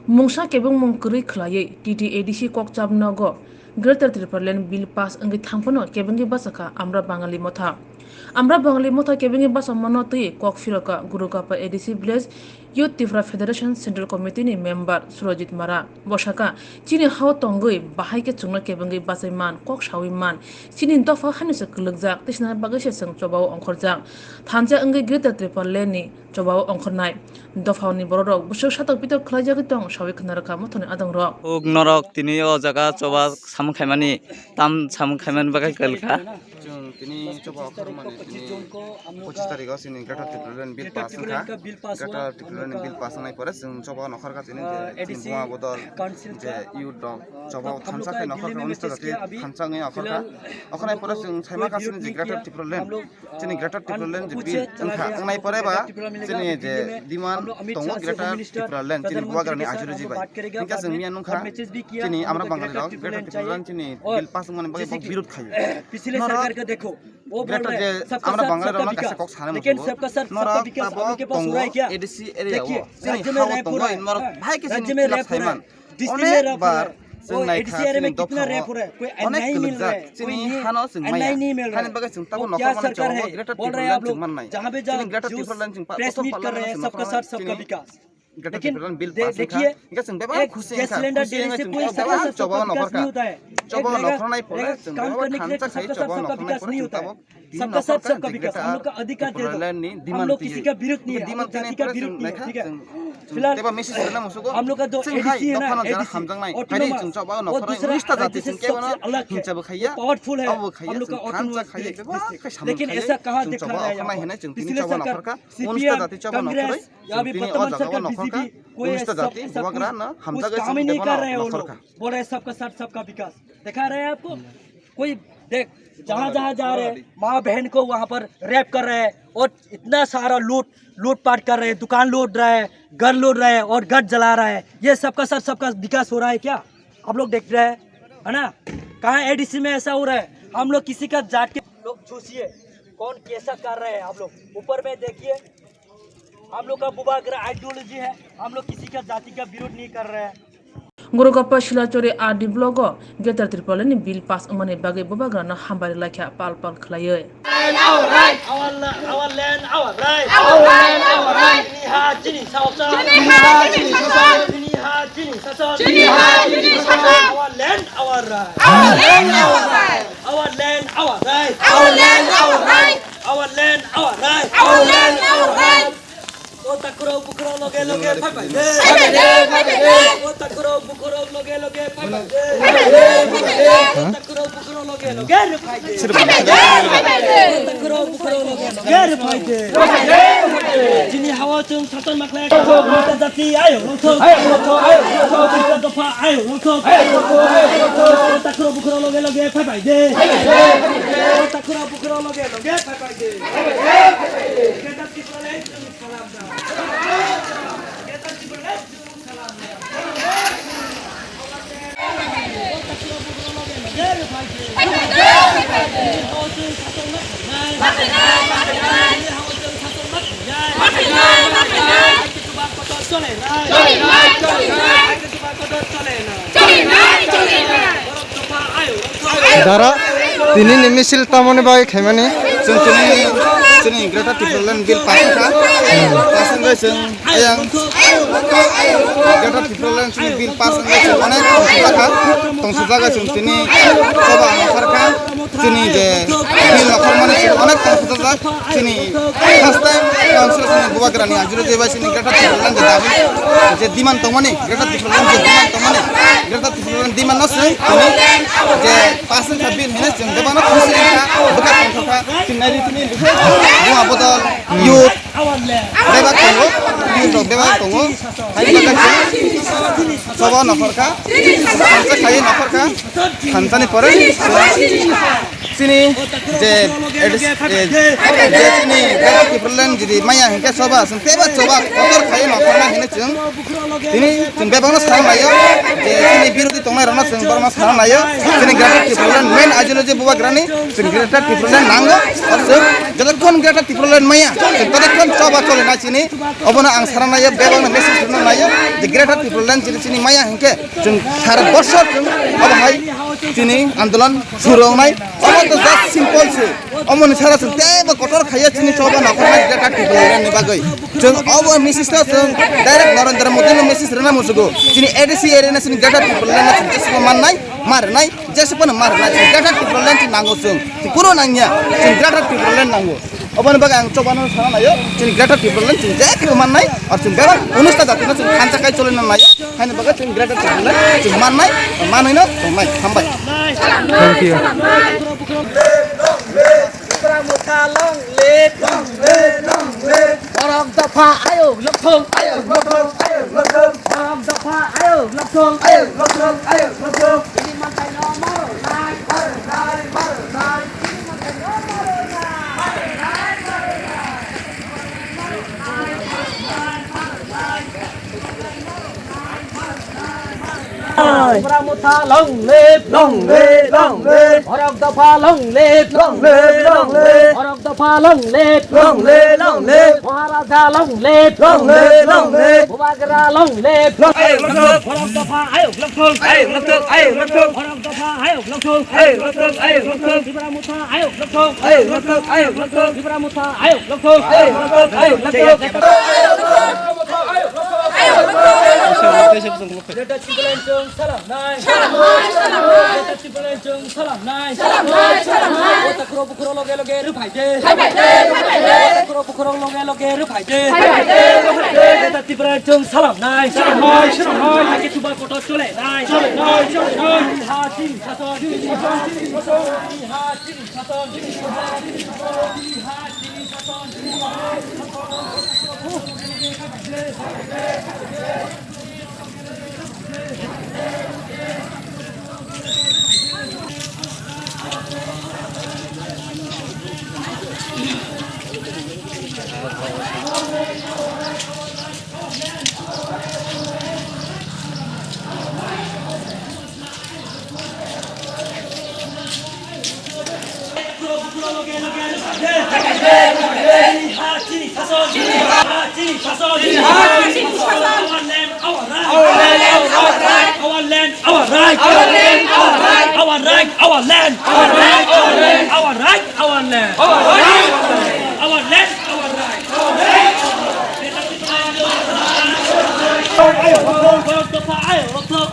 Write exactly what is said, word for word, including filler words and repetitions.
Mungsa kebengmung kwrwi khwlaiwi T T A D C kokchap nogo Greater Tipraland Bill pass wngwi thangphano kebengwi bachakha Amra Bangali Motha. Amra Bangali Motha kebengwi bachakmano twi kok phirokha Gurugappa A D C Village Youth Tipra Federation Central Committee ni member Surojit Mara. Bo sakha, chini hao tongwi bahai khe chwngno kebengwi bachai man, kok sawi man. Chini dopha haino se kwlwkjak, tei sinani bagwi se chwng chobao ongkhorjak. Thansa wngwi Greater Tipraland ni chobao ongkhornai. Dophani bororok bwswk satok pitok khwlaijagwi tong sawi khna rwkha Mothani adongrok. Uk norok tini o jaga choba samung khaimani, tam samung khaimani bagwi kwlwkha. Chwng tini choba okhormani tini pochis tarikh o chini Greater Tipraland Bill pass wngkha. Greater Tipraland Bill pass wngnai pore chwng choba nokhorkha chini je chini buma bodol je youth rok choba thansa khai nokhorkha, onista jati thansa wngwi okhorkha. Okhornai pore chwng saimankha chini je Greater Tipraland. Chini Greater Tipraland je bill wngkha, wngnai pore ba chini je demand tongo Greater Tipraland, chini Bubagrani ajuriji bai. Hingkhe chwng miya nungkha, chini Amra Bangali rok Greater Tipraland chini bill pass wngmani bagwi bo birod khaio. Norok Greater je Amra Bangali rok kaisa kok sana musugo. Norok tabok tongo A D C area o. Chini hao tongo, norok bahai khe chini khilaf saiman. Onek bar chwng naikha chini dophao onek kwlwkjak, chini hano chwng maya. Hani bagwi chwng tabuk nokhormani chobao Greater Tipraland chwng mannai. Chini Greater Tipraland chwng pa-, kotor parliament chwng nokhormani chini Greater Tipraland bill pass wngkha. Hingkhe chwng bebak khusi wngkha, khusi wngwi chwng tabuk bebak chobao nokhorkha. Chobao nokhornai pore chwng bebak thansa khai chobao nokhornai pore chwng tabuk Sabka saath, sabka vikas. Hum log ka adhikar de do. Hum log kisi ka birod nahi hai, hum log jati ka birod nahi hai, theek hai? Filhal, hum log ka jo A D C hai na, A D C, aur tum log ka jo, wo dusra rajya se sabse alag hai. Wo powerful hai, hum log ka autonomous district. Lekin aisa kahan dikha raha hai yahan par? Pichhle sarkar C P M, Congress, ya abhi bartaman sarkar B J P, koi sabka saath, kuch kaam hi nahi kar rahe wo log. Bol rahe sabka saath, sabka vikas. Dikha raha hai aapko? कोई देख, जहाँ जहाँ जा रहे हैं, माँ बहन को वहाँ पर रेप कर रहे हैं और इतना सारा लूट, लूटपाट कर रहे हैं, दुकान लूट रहा है, घर लूट रहा है और घर जला रहा है। ये सबका सब, सबका विकास हो रहा है क्या? आप लोग देख रहे हैं, है ना? कहाँ एडीसी में ऐसा हो रहा है? हम लोग किसी का जात के लोग चूसिए, कौन कैसा कर रहे हैं आप लोग? ऊपर में देखिए, हम लोग का बुबागरा आइडियोलॉजी है, हम लोग किसी का जाति का विरोध नहीं कर रहे हैं। Gurugappa Silachari R D block o Greater Tipraland ni bill pass wngmani bagwi bubagrano hambai rwlaikha pal pal khwlaiwi. Our la-, our land, our right. Our land, our right. Chini ha, chini sasong. Chini ha, chini sasong. Chini ha, chini sasong. Chini ha, chini sasong. Our land, our right. Our land, our right. Our land, our right. Our land, our right. Our land, our right. Our land, our right. O takhro bukhro loge loge phai phai de. Phai phai de, phai phai de. O takhro bukhro loge loge phai phai de. Phai phai de, phai phai de. O takhro bukhro loge loge re phai de. Sir, phai phai de. O takhro bukhro loge loge re phai de. Phai phai de, phai phai de. Chini hao chwng saton makhlai. Jati ayo, rongthok. Ayo, rongthok, ayo, rongthok. Dopha ayo, rongthok. Ayo, rongthok, ayo, rongthok. O takhro bukhro loge loge phai phai de. Phai phai de, phai phai de. O takhro bukhro loge loge phai phai de. Phai phai de, phai phai de. Greater Tipraland chwng salam da. Greater Tipraland chwng salam da. Dara, tini ni misil tamoni bagwi khaimani? Chwng tini, chini Greater Tipraland bill pass wngkha. Pass wngwi chwng ayang Greater Tipraland chini bill pass wngwi chwng onek tongsukjakha. Tongsukjagwi chwng tini choba nokharkha. Chini je bill nokharmani chwng onek tongsukjak. Chini first time council chini bubagrani ajuro je bai chini Greater Tipraland je dabi je demand tongmani, Greater Tipraland je demand tongmani, Greater Tipraland demand no se tini je pass wngkha bill hwnwi chwng bebakno khusi wngkha, bwkha tongthokha, chini nai ri tini bwkha buma bodol youth bebak tongo, youth rok bebak tongo, hai bwkha chwng choba nokharkha, thansa khlaiwi nokharkha, thansani pore. Chini je, eh, je chini Greater Tipraland jodi maya hinkhe choba, chwng teibo choba kotor khaiwi nongkhorna hinwi chwng tini chwng bebakno sana naio, je chini birodhi tongnairokno chwng borokno sana naio. Chini Greater Tipraland main ideology bubagrani chwng Greater Tipraland nango. Aro chwng jotokhon Greater Tipraland maya chwng totokhon choba chole na chini. Obono ang sana naio, bebakno message rwna naio je Greater Tipraland jodi chini maya hinkhe chwng sara bosor chwng obo hai chini andolon suru wngnai. Omo to just simple se. Omoni sara chwng teibo kotor khaiya chini choba nongkhornai Greater Tipraland ni bagwi. Chwng obo message no chwng direct Narendra Modi no message rwna muchugo. Chini A D C area no chini Greater Tipraland no chwng jeswkma mannai, ma rwnai, jeswkma no ma rwnai. Chwng Greater Tipraland chwng nango chwng. Chwng kunu nangya. Chwng Greater Tipraland nango. Oboni bagwi ang chobano sana naio, chini Greater Tipraland chwng je khe mannai, ar chwng bebak unis ta jatino chwng thansa khai cholina naio, haini bagwi chwng Greater Tipraland chwng mannai, manwino tongnai. Hambai. Thank you. Borok dopha ayok lokthong, ayok lokthong, ayok lokthong. Borok dopha ayok lokthong, ayok lokthong, ayok lokthong. Bini manthai no maro nai, maro nai, maro nai. Tipra Motha long live, long live, long live. Borok Dopha long live, long live, long live. Borok Dopha long live, long live, long live. Maharaja long live, long live, long live. Bubagra long live, long live, long live. Borok Dopha ayok lokthong, ayok lokthong, ayok lokthong. Borok Dopha ayok lokthong, ayok lokthong, ayok lokthong. Tipra Motha ayok lokthong, ayok lokthong, ayok lokthong. Tipra Motha ayok lokthong, ayok lokthong, ayok lokthong. Greater Tipraland chwng salam nai. Salam nai, salam nai. Greater Tipraland chwng salam nai. Salam nai, salam nai. O takhro bukhro loge loge rwphai de. Phai phai de, phai phai de. O takhro bukhro loge loge rwphai de. Phai phai de, phai phai de. Greater Tipraland chwng salam nai. Salam nai, salam nai. Age chuba kotor chole nai. Chole nai, chole nai. Chini ha chini sason, chini sason, chini ha chini sason, chini ha chini sason, chini ha chini sason, chini ha chini sason. Our land, our right. Our land, our right. Our land, our right. Our right, our land. Our right, our land. Our right, our land. Our right, our land. Our land, our right. Borok Dopha ayok lokthong.